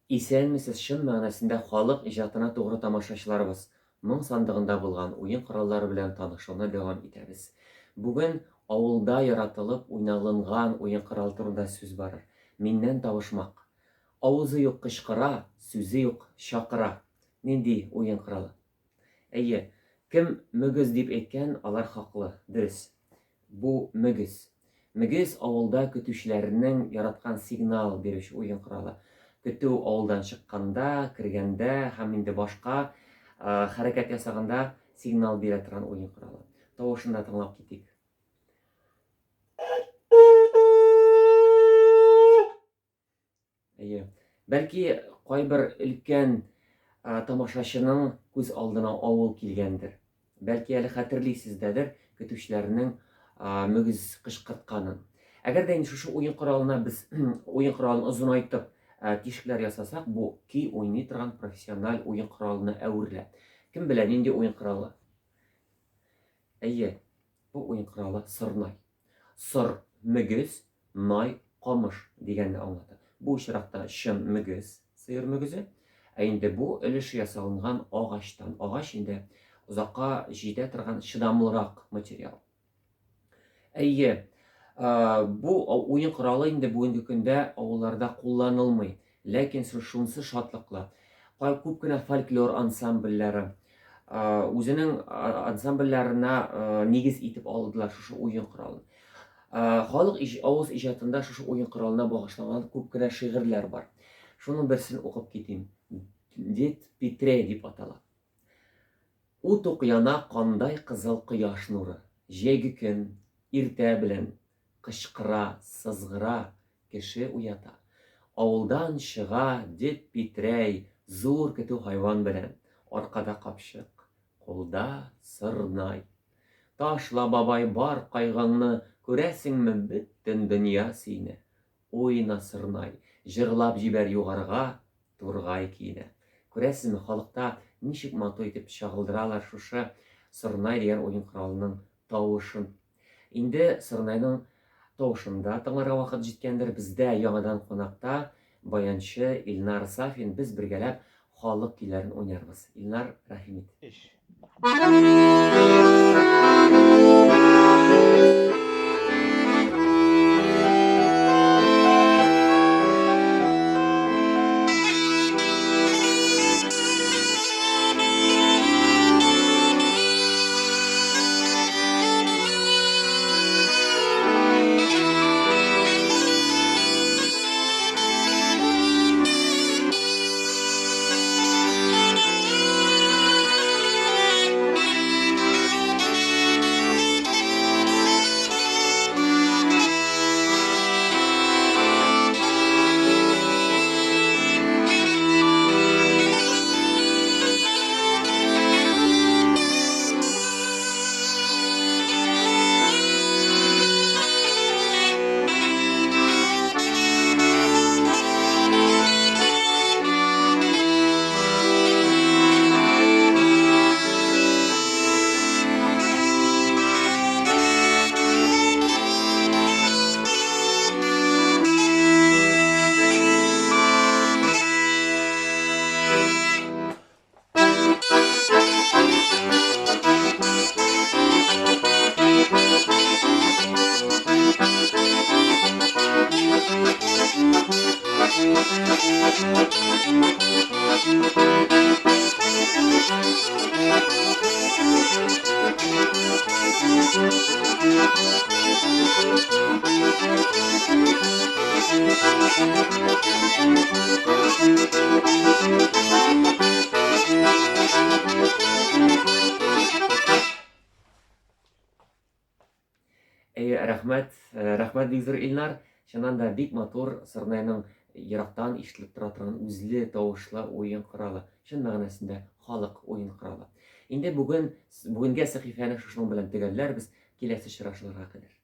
Исәнмесез, чын мәгънәсендә халык иҗатына тугры тамашачыларыбыз! Моң сандыгында булган уен кораллары белән танышуны дәвам итәбез. Бүген авылда яратылып уйналынган уен коралы турында сүз барыр. Миннән табышмак. Авызы юк кычкыра, сүзе юк чакыра. Нинди уен коралы? Әйе, кем мөгез дип әйткән, алар хаклы, дөрес. Бу мөгез. Мөгез авылда көтүчеләрнең яраткан сигнал бирүче уен коралы. Көтү авылдан чыкканда, кергәндә һәм инде башка хәрәкәт ясаганда сигнал бирә торган уен коралы. Тавышын да тыңлап китик. Әйе. Бәлки кайбер өлкән тамашачының күз алдына авыл килгәндер. Бәлки әле хәтерлисездәдер көтүчеләрнең мөгез кычкыртканын. Әгәр дә инде шушы уен коралына без уен коралын озынайтып тишекләр ясасак, бу көй уйный торган профессиональ уен коралына әверелә. Кем белә, нинди уен коралы? Әйе, бу уен коралы сорнай. Сор, мөгез, най, камыш дигәнне аңлата. Бу очракта чын мөгез, сыер мөгезе. Ә инде бу өлеше ясалынган агачтан. Агач инде озакка җитә торган чыдамлырак материал. Әйе, бу уен коралы инде бүгенге көндә авылларда кулланылмый. Ләкин шунысы шатлыклы. Күп кенә фольклор ансамбльләре үзенең ансамбльләренә нигез итеп алдылар шушы уен коралын. Халык авыз иҗатында шушы уен коралына багышланган күп кенә шигырьләр бар. Шуның берсен укып китим. Дед Петре дип атала. Ут ук яна кандай кызыл кояш нуры. Җәйге көн, иртә белән, кычкыра, сызгыра, кеше уята. Авылдан чыга Дед Питрәй зур көтү хайван белән, аркада капчык, кулда сорнай. Ташла, бабай, бар кайгыңны, күрәсеңме, бөтен дөнья сөенә. Уйна, сорнай, җырлап җибәр югарыга, тургай көенә. Күрәсезме, халыкта ничек матур итеп чагылдыралар шушы сорнай дигән уен коралының тавышын. Инде сорнайның тавышын да тыңларга вакыт җиткәндер. Бездә яңадан кунакта баянчы Илнар Сафин. Без бергәләп халык көйләрен уйнарбыз. Илнар, рәхим ит. Өч. Әйе, рәхмәт, э, рәхмәт бик зур, Илнар. Чыннан да бик матур сорнайның ерактан ишетелеп тора торган үзле тавышлы уен коралы. Чын мәгънәсендә халык уен коралы. Инде бүген бүгенгә сәхифәне шушының белән төгәлләрбез. Киләсе очрашуларга кадәр.